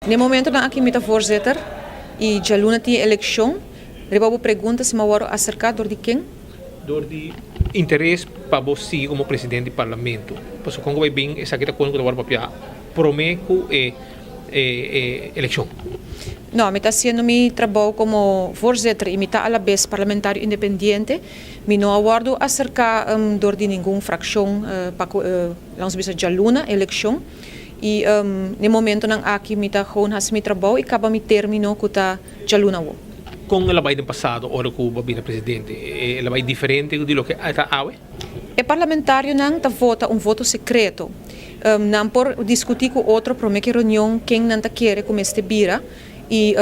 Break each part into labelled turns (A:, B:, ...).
A: Na momentonan aki mi ta voorzitter y djaluna tin e eleccion. Riba bo pregunta si mi a wòrdu aserká dor di ken?
B: Dor di interes pa bo sigui komo presidente di parlamento. Pasobra kon ku bai bin esaki ta kon ku ta wòrdu papia promé ku e elekshon.
A: No, mi ta hasiendo mi trabou komo voorzitter y mi ta alabes parlamentario independiente. Mi no a wòrdu aserká dor di ningun frakshon pa ku lanos bisa djaluna elekshon. Y n'e momentonan aki mi ta gewoon hasi mi trabou y caba mi termino cu ta djaluna awo.
B: Con el a bay den pasado ora cu bo a bira presidente? El a bay diferente di loke e ta awe?
A: E parlamentarionan ta vota un voto secreto. Nan por discuti cu otro prome cu e reunion ken nan ta kere cu mester bira y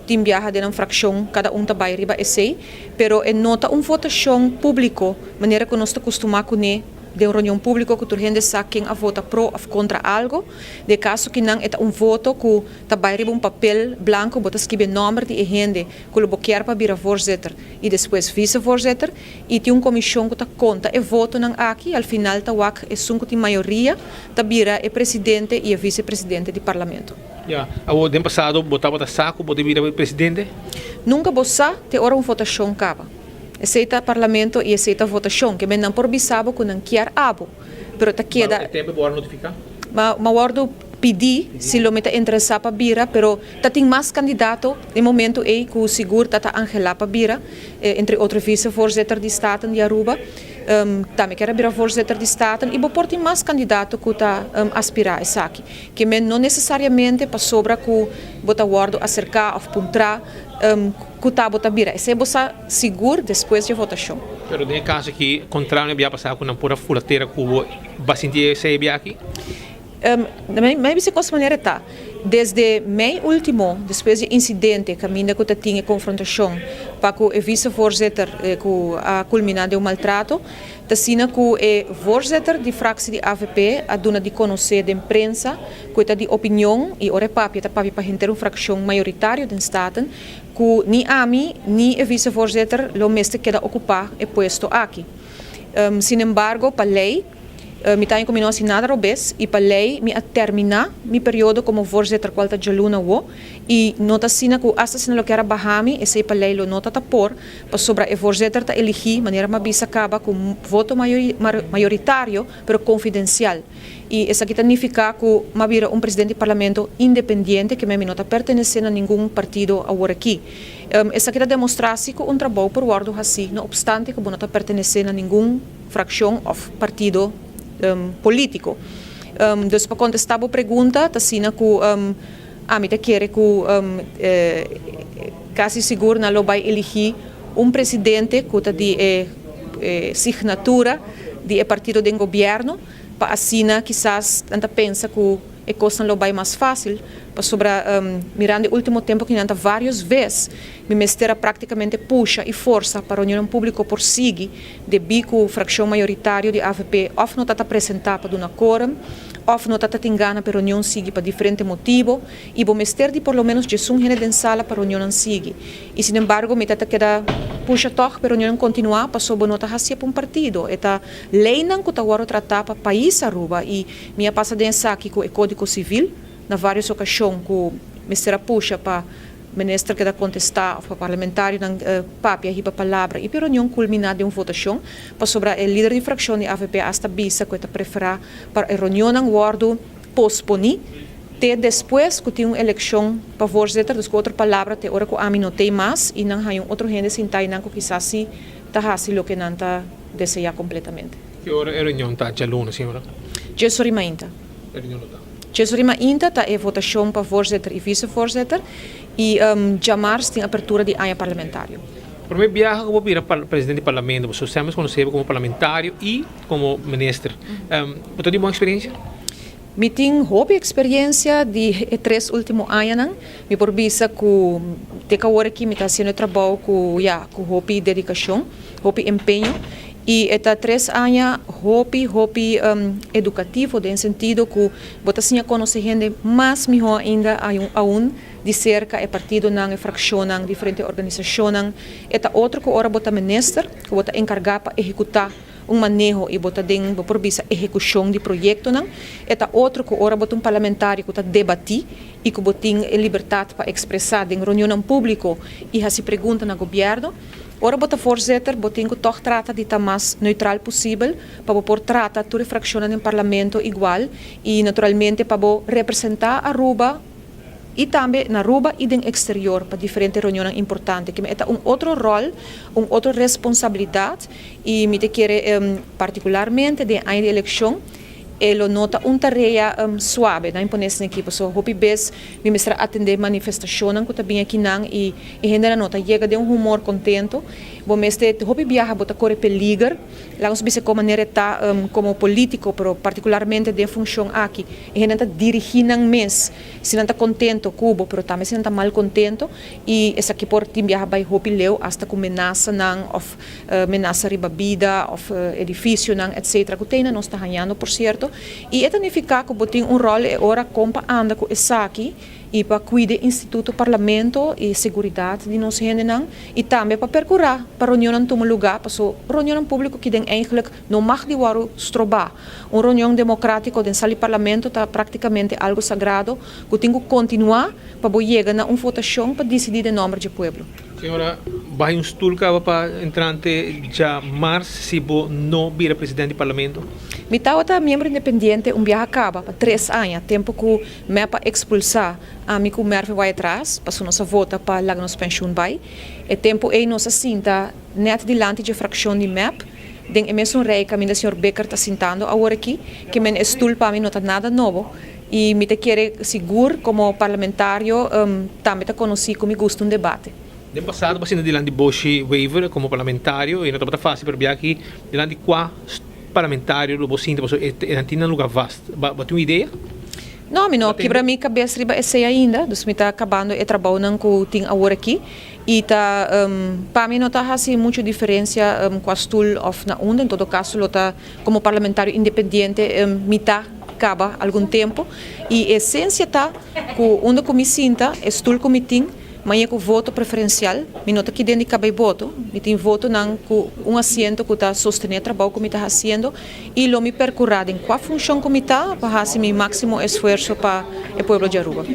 A: tin biaha den nan fraccion cada un ta bay riba esey. Pero e no ta un votacion publico manera cu nos ta custuma cune. Den un reunion públiko ku tur hende sa ken a vota pro òf kontra algo. Den e kaso kinan e ta un voto ku ta bai riba un papel blanko, bo ta skibi e nòmber di e hende ku lo bo kier pa bira voorzitter i despues vicevoorzitter i tin un komishon ku ta konta e votonan aki i al final ta wak esun ku tin mayoria ta bira e presidente i e vicepresidente di parlamento.
B: Ya, awor den pasado bo tabata sa ku bo ta bira presidente?
A: Nunka bo sa te ora un votashon kaba. Esei ta parlamento y esei ta votacion. Ke men nan por bisa bo cu nan kier abo, pero ta keda.
B: Ma e tempo bo wòrdu notifica?
A: Ma ma wòrdu pidi si lo mi ta interesa pa bira, pero ta tin mas candidato e momento ei cu sigur ta ta anhela pa bira, entre otro vicevoorzitter di Staten di Aruba. Tambe kier a bira voorzitter di Staten y bo por tin mas candidato cu ta aspira esaki. Ke men no necesariamente pasobra cu bo ta wòrdu acerca of puntra Ku ta bo ta bira esei bo sa sigur despues dje votashon.
B: Pero den e kaso aki, kontrario na bia pasá ku nan por a fura tera ku bo, ba sinti esei e bia aki?
A: Mi a bisa kos manera e ta. Desde mei ultimo, despues dje insidente kaminda ku ta tin e konfrontashon pa ku e visevoorzitter ku a kulminá den un maltrato, Ta asina cu e voorzitter di fractie di avp a duna di conoce den prensa cu e ta di opinion, y ora e papia ta papia pa henter un fraccion mayoritario den Staten, cu ni ami ni e vicevoorzitter lo mester keda ocupa e puesto aki. Sinembargo, pa ley, mi ta haña cu mi no haci nada robes y pa ley mi a termina mi periodo como voorzitter cual ta djaluna awo y no ta asina cu hasta si nan lo kier a baha mi, esey pa ley lo no ta ta por. Pasobra e voorzitter ta eligí, manera mi a bisa kaba, ku voto mayoritario, pero konfidensial. I esaki ta nifiká ku mi a bira un presidente di parlamento independiente, ke mi no ta pertenesé na ningun partido aworakí. Esaki ta demostrá si ku un trabou por wòrdu hasí, no opstante ku bo no ta pertenesé na ningun frakshon òf partido polítiko. Dus pa kontestá bo pregunta, ta asina ku ami ta kere ku Casi sigur nan lo bay eligi un presidente cu ta di e signatura di e partido den gobierno pa asina kisas nan ta pensa cu e cosnan lo bay mas facil pasobra mirando e ultimo tempo cu nan ta varios vez mi mester a practicamente pusha y forsa pa reunionnan publico por sigui debí cu fraccion mayoritario di avp of no ta ta presenta pa duna quorum of no ta ta tin gana pa e reunion sigui pa diferente motibo. I bo mester di por lo ménos djesun hende den sala pa reunionnan sigui. I sinembargo mi ta ta keda pusha tòg pa e reunionnan kontinuá paso bo no ta hasié pa un partido. E ta leinan ku ta wòrdu tratá pa pais Aruba i mi a pasa den esaki ku e Kódigo Sivil na vários okashon ku mester a pusha pa minister keda kontestá òf pa parlamentarionan papia hiba palabra i pa e reunion kulminá den un votashon pasobra e lider di frakshon di avp asta bisa ku e ta preferá pa e reunionnan wòrdu posponí te despues ku tin un elekshon pa voorzitter, dus ku otro palabra te ora ku ami no tei mas i nan haña un otro hende sintá i nan ku kisas si ta hasi loke nan ta deseá kompletamente.
B: Ki ora e reunion ta djaluna, señora?
A: Djesori mainta.
B: E reunion lo ta?
A: Djesori mainta ta e votashon pa voorzitter i vicevoorzitter i djamars tin apertura di aña parlamentario.
B: Prome biaha ku bo bira presidente di parlamento, bo semper konosé bo komo parlamentario i komo minister. Bo ta di bon eksperensia?
A: Mi tin hopi experiencia di e tres ultimo añanan. Mi por bisa cu te cu awor aki mi ta haciendo e trabou cu, ya, cu hopi dedicacion, hopi empeño. Y e ta tres aña hopi, hopi educativo den sentido cu bo ta siña conoce hende mas miho ainda aun di cerca, e partidonan, e fraccionnan, diferente organisacionnan. E ta otro cu ora bo ta minister, cu bo ta encarga pa ehecuta. un maneho y bo ta den, bo por bisa, ehecucion di proyectonan. E ta otro cu ora bo ta un parlamentario cu ta debati y cu bo tin e libertad pa expresa den reunionnan publico y haci pregunta na gobierno. Ora bo ta voorzitter, bo tin cu toch trata di ta mas neutral posibel pa bo por trata tur e fraccionnan den parlamento igual y naturalmente pa bo representa Aruba y tambe na Aruba y den exterior pa diferente reunionnan importante. Ke men e ta un otro rol, un otro responsabilidad y mi ta kere particularmente den aña di eleccion e lo no ta un tarea suave na imponé esnan aki pasobra hopi bes mi mester a atendé manifestacionnan cu ta bin akinan y e hendenan no ta yega den un humor contento. Bo mester hopi biaha bo ta core peliger. Laga nos bisa con manera e ta como politico pero particularmente den funcion aki e hendenan ta dirigi nan mes si nan ta contento cu bo pero tambe si nan ta mal contento y esaki por tin biaha bay hopi leu hasta cu menasanan of menasa riba bida of edificionan etc. Cu tena nos ta hañando por cierto y e ta nifica cu bo tin un rol e ora con pa anda cu esaki y pa cuida e instituto parlamento y seguridad di nos hendenan y tambe pa percura pa reunionnan tuma luga paso reunionnan publico ki den eigenlijk no mag di wòrdu strobá. Un reunion democratico den sal di parlamento ta practicamente algo sagrado cu tin cu continua pa bo yega na un votacion pa dicidi den nomber dje pueblo.
B: Señora, bai un stul caba pa entrante dja mars si bo no bira presidente di parlamento?
A: Mi tawata miembro independiente un biaha caba pa tres aña, tempo cu mep a expulsa ami cu Mervin Wyatt-Ras pasobra nos a vota pa laga nos pensioen bai. E tempo ey nos a sinta net dilanti dje fraccion di mep den e mesun rij caminda señor Bikker ta sintando awor aki, ke men e stul pa mi no ta nada nobo y mi ta kere sigur como parlamentario tambe ta conoci cu mi gusta un debate.
B: Den pasado bo a sinta dilanti Boshy Wever como parlamentario y no tabata facil pero bia aki dilanti cua parlamentario lo bo sinta pasobra e nan tin nan lugar vast. Bo tin un idea?
A: No, mi no a kibra mi kabes riba esei ainda, dus mi ta kabando e trabounan ku tin awor aki i ta pa mi no ta hasi muchu diferensia kua stul òf na unda, en todo kaso lo ta komo parlamentario independiente mi ta kaba algun tempu i e esensia ta ku unda ku mi sinta e stul ku mi tin Maña ku voto preferensial, mi no ta kiden di kabei boto, mi tin votonan ku un asiento ku ta sostené trabou ku mi ta hasiendo i lo mi perkurá den kua funshon ku mi ta pa hasi mi máksimo esfuerso pa e pueblo di Aruba.